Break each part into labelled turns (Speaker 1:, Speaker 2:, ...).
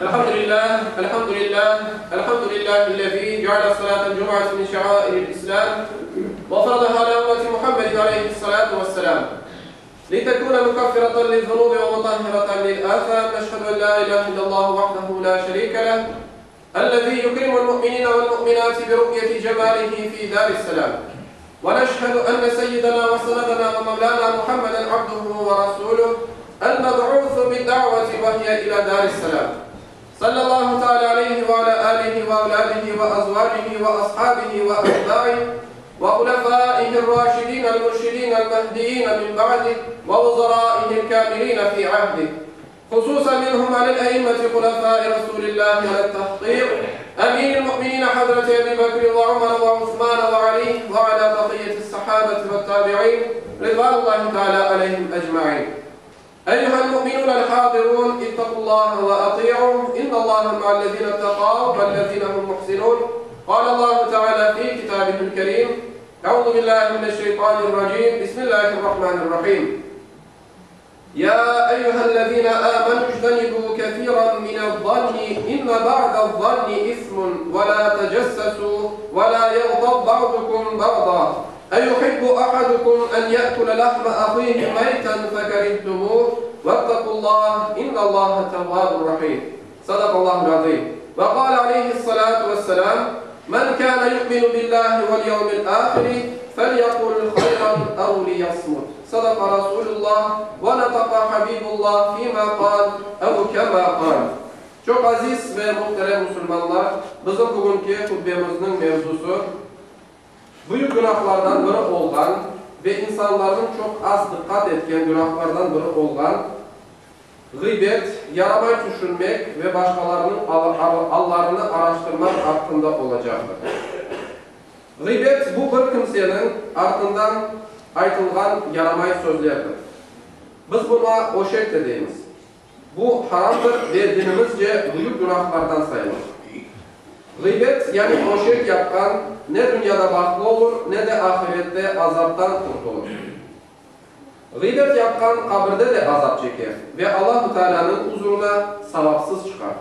Speaker 1: الحمد لله الحمد لله الحمد لله الذي جعل صلاة الجمعة من شعائر الإسلام وفرضها على أمة محمد عليه الصلاة والسلام لتكون مكفرة للذنوب ومطهرة للآثام نشهد أن لا إله إلا الله وحده لا شريك له الذي يكرم المؤمنين والمؤمنات برؤية جماله في دار السلام ونشهد أن سيدنا وسندنا ومولانا محمدا عبده ورسوله المبعوث بالدعوة وهي إلى دار السلام صلى الله تعالى عليه وعلى آله وأولاده وأزواجه وأصحابه وأتباعه وخلفائه الراشدين المرشدين المهديين من بعده ووزرائه الكاملين في عهده خصوصا منهم على الأئمة خلفاء رسول الله على التحقيق أمير المؤمنين حضرة أبي بكر وعمر وعثمان وعلي وعلى بقية الصحابة والتابعين رضوان الله تعالى عليهم أجمعين أيها المؤمنون الحاضرون اتقوا الله وأطيعوا إن الله مع الذين اتقوا والذين هم محسنون قال الله تعالى في كتابه الكريم أعوذ بالله من الشيطان الرجيم بسم الله الرحمن الرحيم يا أيها الذين آمنوا اجتنبوا كثيرا من الظن إن بعد الظن إثم ولا تجسسوا ولا يغضب بعضكم بعضا أيحب أحدكم أن يأكل لحم أخيه ميتا فكرهتموه واتقوا الله إن الله تواب رحيم صدق الله العظيم وقال عليه الصلاة والسلام من كان يؤمن بالله واليوم الآخر فليقل خيرا أو ليصمت صدق رسول الله ونطق حبيب الله فيما قال أو كما قال Çoq aziz ve muhterem musulmanlar, bizim bugünki hutbemizniñ mevzusı, büyük günahlardan biri olğan ve insanlarnıñ çoq az diqqat etken günahlardan biri olğan ğıybet, yaramay tüşünmek ve başqalarnıñ allarını araştırmaq aqqında olacaqtır. Ğıybet, bu bir kimseniñ artından aytılğan yaramay sözlerdir. Biz buña öşek de deymiz. Bu haramdır ve dinimizce büyük günahlardan sayılır. Ğıybet, yani öşek yapqan ne dünyada bahtlı olur, ne de ahirette azaptan qurtulır. Ğıybet yapqan qabirde de azap çeker ve Allahu Tealânıñ uzurına savapsız çıqar.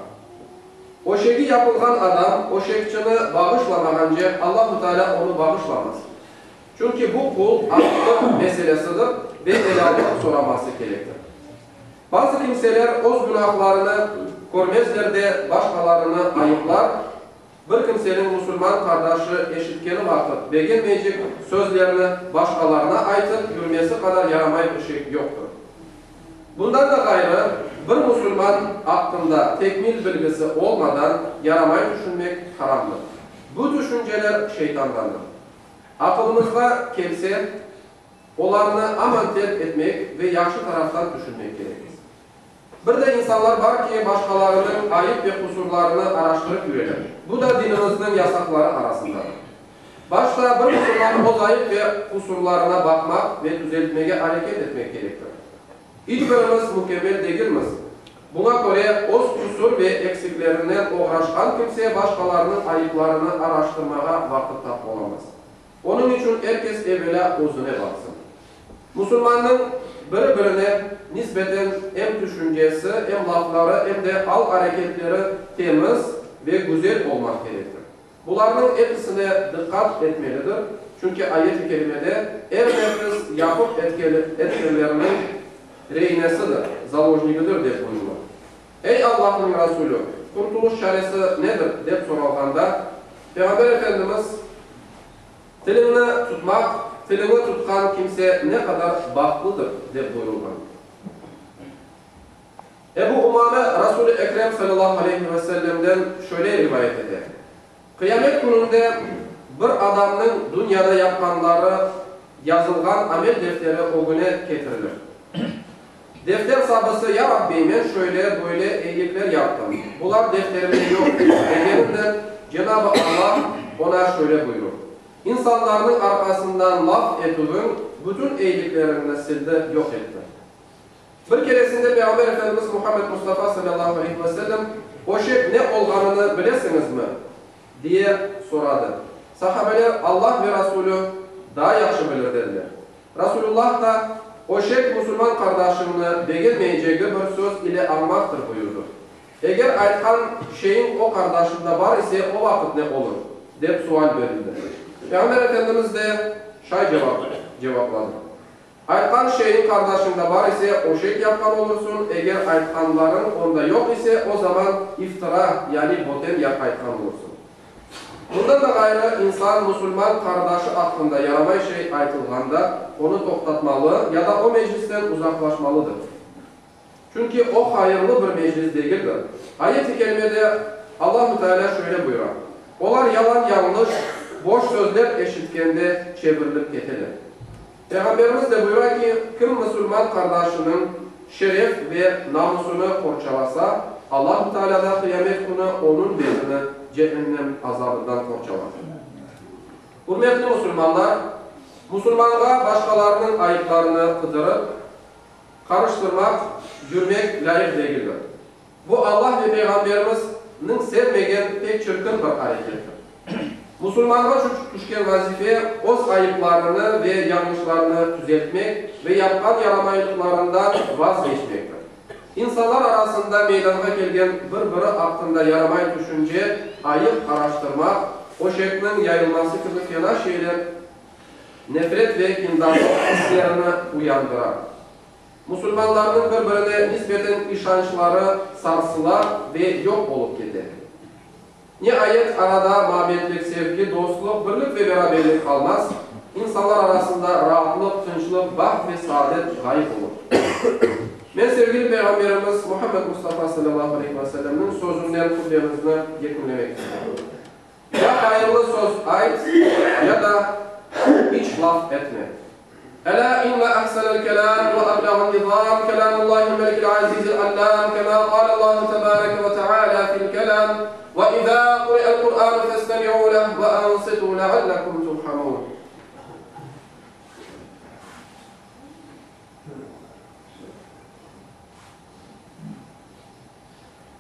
Speaker 1: Öşegi yapılğan adam öşekçini bağışlamağance Allahu Tealâ onı bağışlamaz. Çünki bu qul aqqı meselesidir ve elâllıq soraması kerektir. Bazı kimseler öz günahlarını körmezler de başqalarını ayıplar, bir kimseniñ musulman qardaşı eşitkeni vaqıt begenmeycek sözlerni başqalarına aytıp yürmesi qadar yaramay bir şey yoqtır. Bundan da ğayrı, bir musulman aqqında tekmil bilgisi olmadan yaramay tüşünmek haramdır. Bu tüşünceler şeytandandır. Aqılımızğa kelse, olarnı aman terk etmek ve yahşı taraftan tüşünmek kerekmiz. Bir de insanlar bar ki, başqalarınıñ ayıp ve qusurlarını araştırıp yüreler. Bu da dinimizniñ yasaqları arasındadır. Başta bir musulman öz ayıp ve qusurlarına baqmaq ve tüzeltmege areket etmek kerektir. İç birimiz mükemmel degilmiz. Buña köre, öz qusur ve eksiklerinen oğraşqan kimse başqalarınıñ ayıplarını araştırmağa vaqıt tap olamaz. Onıñ içün er kes evelâ özüne baqsın. Musulmannıñ biri-birine nisbeten em tüşüncesi, em lafları, em de al-areketleri temiz ve güzel olmaq kerektir. Bularnıñ episine diqqat etmelidir, çünki ayet-i kerimede er nefis yapıp etkenleriniñ reinesidir, zalojnigidir, dep buyurıla. Ey Allahnıñ Rasulü, qurtulış çaresi nedir? dep soralğanda, Peyğamber Efendimiz, Tiliñni tutmaq, tiliñi tutqan kimse ne qadar bahtlıdır, dep buyurılğan. Ebu Umame Rasul-i Ekrem salâllahu aleyhi ve sellemden şöyle rivayet ete, Qıyamet kününde bir adamnıñ dünyada yapqanları yazılğan amel defteri ögüne ketirilir. Defter sabısı, Ya Rabbi, men şöyle, böyle eyilikler yaptım, bular defterimde yoq, degeninen, Cenab-ı Alla oña şöyle buyurur, İnsanlarnıñ arqasından laf etüviñ bütün eyilikleriñni sildi, yoq etti. Bir keresinde Peyğamber Efendimiz Muhammed Mustafa salâllahu aleyhi ve sellem, Öşek ne olğanını bilesiñizmi? diye soradı. Sahabeler, Allah ve Rasulü daa yahşı bilir, dediler. Rasulullah da, Öşek musulman qardaşıñnı begenmeycegi bir söz ile añmaqtır, buyurdı. Eger aytqan şeyiñ o qardaşıñda bar ise, o vaqıt ne olur? dep sual berildi. Peyğamber Efendimiz de şay cevap cevapladı, Aytqan şeyiñ qardaşıñda bar ise, öşek yapqan olursıñ, eger aytqanlarıñ onda yoq ise, o zaman iftira, yani boten yap aytqan olursıñ. Bundan da ğayrı, insan musulman qardaşı aqqında yaramay şey aytılğanda, onı toqtatmalı ya da o meclisten uzaqlaşmalıdır. Çünki o hayırlı bir meclis degildir. Ayet-i kerimede Allahu Teala şöyle buyura, Olar yalan-yañlış, boş sözler eşitkende çevirilip keteler. Peyğamberimiz de buyura ki, kim musulman qardaşınıñ şeref ve namusını qorçalasa, Allahu Teala da qıyamet künü onıñ betini ceennem azabından qorçalar. Ürmetli musulmanlar, musulmanğa başqalarınıñ ayıplarını qıdırıp, qarıştırmaq, yürmek lâyıq degildir. Bu Allah ve Peyğamberimiz niñ sevmegen pek çirkin bir arekettir. Musulmanğa tüşken vazife, öz ayıplarını ve yañlışlarını tüzeltmek ve yapqan yaramaylıqlarından vazgeçmektir. İnsanlar arasında meydanğa kelgen bir-biri aqqında yaramay tüşünce, ayıp araştırmaq, öşekniñ yayılması kibi fena şeyler nefret ve kindarlıq islerini uyandıra. Musulmanlarnıñ bir-birine nisbeten işançları sarsıla ve yoq olıp kete. Niayet, arada mabetlik, sevgi, dostluq, birlik ve beraberlik qalmaz, insanlar arasında raatlıq, tınçlıq, baht ve saadet ğayıp olur. Men sevgili Peyğamberimiz Muhammed Mustafa salâlâhu aleyhi ve sellemniñ sözünden hutbemizni yekünlemek isteyim. Ya hayırlı söz ayt, ya da iç laf etme. Elâ inne ahsenel kelâm ve eblağın nizâm kelâmullâhil melikil azîzil allâm kemâ kâlellâhu tebâreke ve teâlâ fil kelâm, Ve izâ kuri'el Kur'ânu festemi'û leh ve ansitû leallekum turhamûn.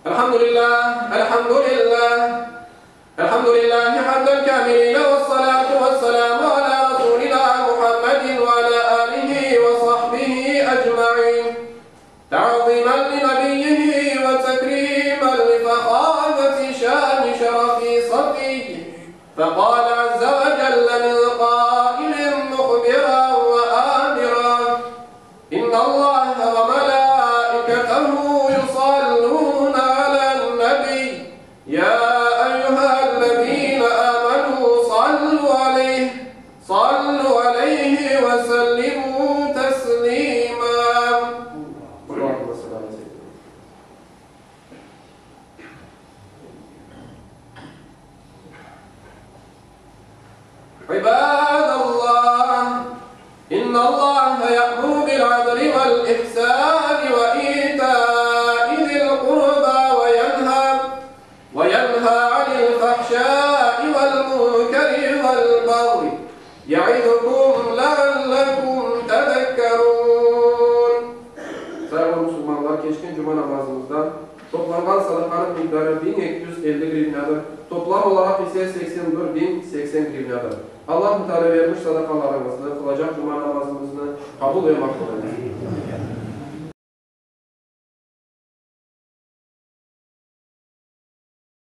Speaker 1: Elhamdülillâh, elhamdülillâh, elhamdülillâhi hamden kâmilîne vessalâtu vesselâmu alâ rasûlinâ Muhammedin ve alâ âlihi ve sahbihi ecmaîn. Ta'zîmen li nebiyyihi ve tekrîmen li fehâmeti şâni şerefi safiyyi. Feqâle azze ve celle min qâilin muhbiran ve âmiran. İnnallâhe ve melâiketehu yusallûne alen-nebiy, yâ eyyühellezîne âmenû sallû aleyh, sallû aleyhi ve sellimû teslîmâ. İbâdallah, İnnallâhe ye'muru bil-adli vel-ihsâni ve itâi zil-qurbâ ve yenhâ ve yenhâ anil-fahşâi vel-munkeri vel-bağyi ye'izukum leallekum tezekkerûn. Sayğılı musulmanlar, keçken cuma namazımızda Toplanğan sadaqanıñ miqdarı 1250 grivnâdır, toplam olaraq ise 81080 grivnâdır. Allahu Teala vermiş sadaqalarıñıznı, qılacaq cuma namazımıznı qabul ve maqbul eylesin.